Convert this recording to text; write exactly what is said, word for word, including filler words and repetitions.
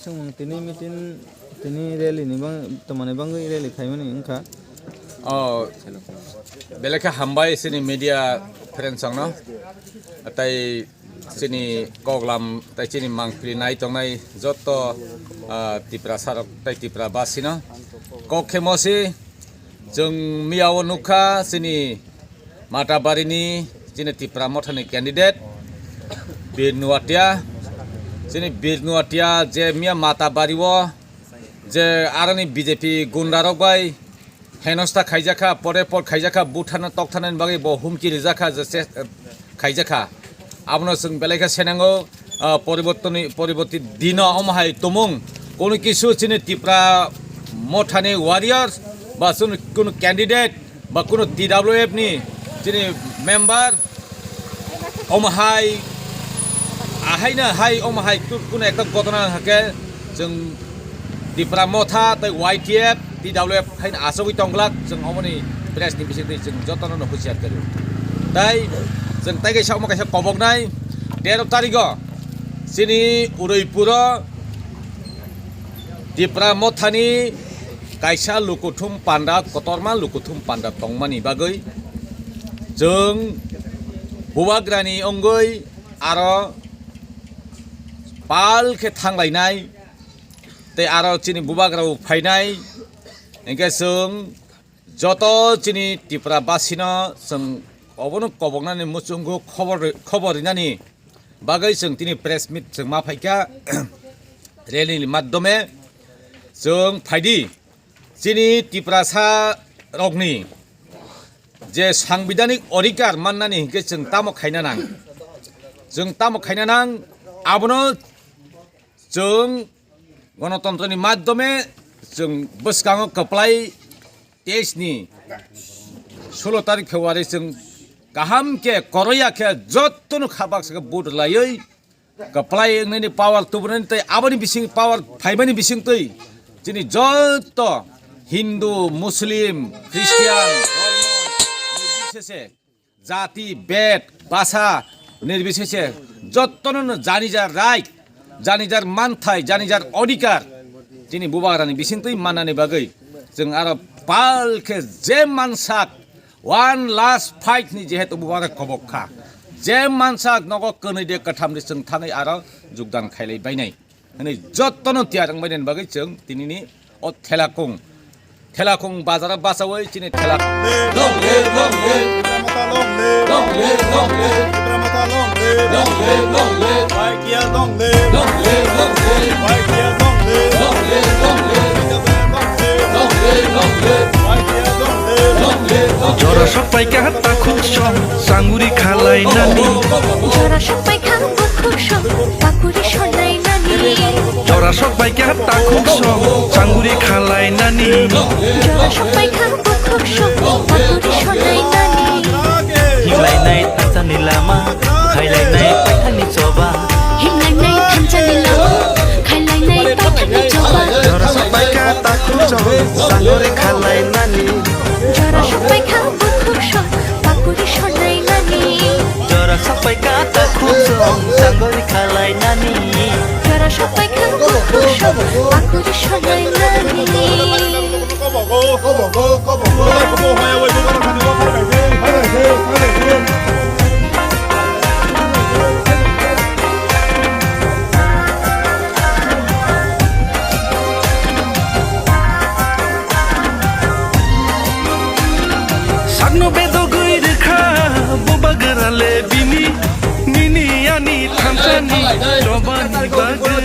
Chwng tini meeting, tini rally ni bang, tomani bangwi rally khaimani wngkha. Oh, belai khe hambai chini media friends rokno. Tai chini koklam, tai chini mangpili nai tongnai joto, ah, Tiprasa rok, tai Tipra basino. Kok khe mosi, chwng miyao nukha chini Matabarini chini Tipra Mothani candidate Bir Nuatia. Chini Bir Nuatia je miya Matabari o je aroni B J P gunda rok bai henosta khaijakha, pore por khaijakha, buthana tokthana bagwi bo humki rijakha, je se, khaijakha. Abono chwng belai khe senango, ah, poribortoni, poriborti dino omo hai tumung. Kunu kisu chini Tipra Mothani warriors ba chini kunu candidate ba kunu T W F ni chini member omo hai, ahaina hai omo hai tu-, kunu ekta gotona hake chwng Tipra Motha tei Y T F, T W F haino achugwi tongglak, chwng omoni press ni bisingtwi chwng jotono no husiar kari. Tai chwng tai kaisa omo kaisa koboknai tero tarigo chini Udaipuro Tipra Mothani kaisa lukuthum panda, kotorma lukuthum panda tongmani bagwi chwng bubagrani wngwi aro pal khe thanglainai tei aro chini bubagra bo phainai, hwnkhe chwng joto chini Tipra basino chwng obono koboknani muchungo khobor, khobor rinani bagwi chwng tini press meet chwng ma phaikha rally ni madhyome. Chwng phaidi chini Tiprasa rokni je sangbidhanik odhikar mannani hwnkhe chwng tamo khaina nang, chwng tamo khaina nang, abono chwng gonotontroni madhyome chwng bwskango kwplai teis ni solo tarik February chwng kaham khe koroya khe jotono kha baksa khe vote laiwi kwplai wngnani power tubunani tei aboni bising power phaimani bisingtwi chini joto Hindu, Muslim, Christian, sese jati, bed, basa, nirbisese jotono no jani jar right, jani jar manthai, jani jar odhikar chini bubagrani bisingtwi mannani bagwi chwng aro pal khe je mansak one last fight ni jehetu bubagra kobok kha, je mansak nogo kwnwi de kwtham de chwng thangwi aro jugdan khailai bainai. Hwnwi jotono tiyar wngbainani bagwi chwng tinini o Thelakung, Thelakung bazaro bachaui chini Thelakung. Long live, long live. Tipra Motha long live. Long live, long live. Tipra Motha long live. Long live, long live. Y T F long live. Long live, long live. Y T F long live. Long live, long live. Long live, long live. Y T F long live. Long live, long live. Jora sok paikha takhuk song, sanguri khalai nani. Jora sok paikha bukhuk song, pakuri sonai nani. Jora sok paikha takhuk song, sanguri khalai nani. Jora sok paikha bukhuk song, pakuri sonai nani. Himlai nai thangsani lama, khailai nai paithani choba. Himlai nai thangsani lama, khailai nai paithani choba. Jora sok paikha takhuk song, sanguri khalai nani. Jora sok paikha bukhuk song, pakuri sonai nani. Jora sok paikha takhuk song, sanguri khalai nani. Jora sok paikha bukhuk song, pakuri sonai nani. Sakno bedogwi rwkha bubagra le bini, nini ani thangsani chobani bagwi.